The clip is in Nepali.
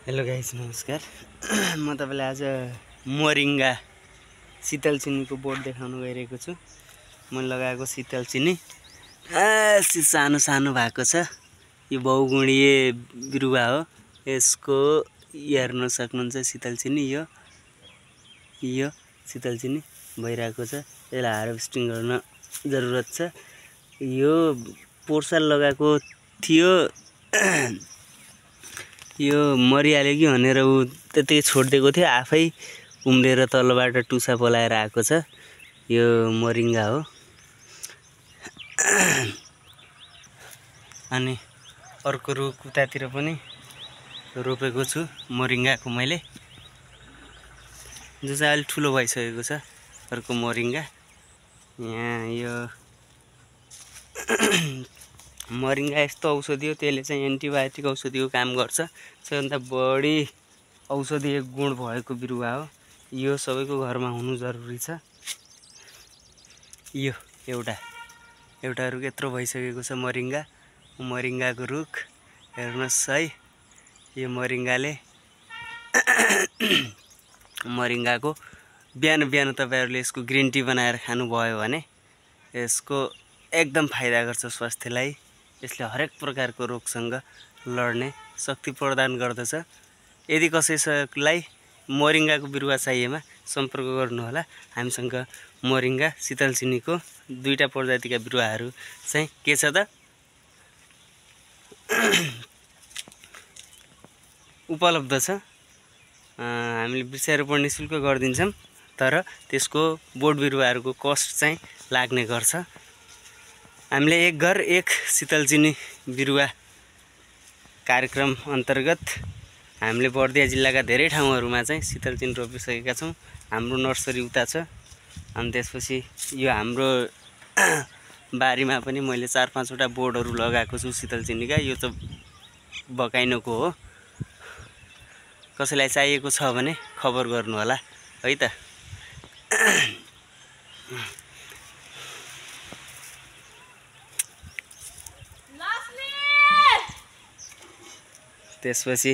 हेलो गाइस, नमस्कार। म तपाईलाई आज मोरिङ्गा शीतल चिनीको बोट देखाउन गइरहेको छु। मैले लगाएको शीतल चिनी सानो सानो भएको छ। यो बहुगुणीय बिरुवा हो। यसको हेर्न सक्नुहुन्छ शीतल चिनी यो शीतल चिनी भइरहेको छ। यसलाई हार्भेस्टिङ गर्न जरुरत छ। यो पोर्साल लगाएको थियो। यो मरिहाल्यो कि भनेर ऊ त्यतिकै छोडिदिएको थियो। आफै उम्रेर तलबाट टुसा पलाएर आएको छ। यो मोरिङ्गा हो। अनि अर्को रुख उतातिर पनि रोपेको छु मोरिङ्गाको मैले, जो चाहिँ अलि ठुलो भइसकेको छ। अर्को मोरिङ्गा यहाँ यो मोरिङ्गा यस्तो औषधि हो, त्यसले चाहिँ एन्टिबायोटिक औषधिको काम गर्छ। सबैभन्दा बढी औषधीय गुण भएको बिरुवा हो। यो सबैको घरमा हुनु जरुरी छ। यो एउटा रुख यत्रो भइसकेको छ मोरिङ्गाको रुख हेर्नुहोस् है। यो मोरिङ्गाको बिहान बिहान तपाईहरुले यसको ग्रिन टी बनाएर खानुभयो भने यसको एकदम फाइदा गर्छ स्वास्थ्यलाई। यसले हरेक प्रकारको रोगसँग लड्ने शक्ति प्रदान गर्दछ। यदि कसैलाई मोरिङ्गाको बिरुवा चाहिएमा सम्पर्क गर्नुहोला। हामीसँग मोरिङ्गा शीतल चिनीको दुईटा प्रजातिका बिरुवाहरू चाहिँ के छ त उपलब्ध छ। हामीले वृक्षारोपण निशुल्क गरिदिन्छौँ, तर त्यसको बोट बिरुवाहरूको कस्ट चाहिँ लाग्ने गर्छ। हामीले एक घर एक शीतल चिनी बिरुवा कार्यक्रम अन्तर्गत हामीले बर्दिया जिल्लाका धेरै ठाउँहरूमा चाहिँ शीतल चिनी रोपिसकेका छौँ। हाम्रो नर्सरी उता छ। अनि त्यसपछि यो हाम्रो बारीमा पनि मैले 4-5 वटा बोर्डहरू लगाएको छु शीतल चिनीका। यो त बकाइनको हो। कसैलाई चाहिएको छ भने खबर गर्नु होला है त। त्यसपछि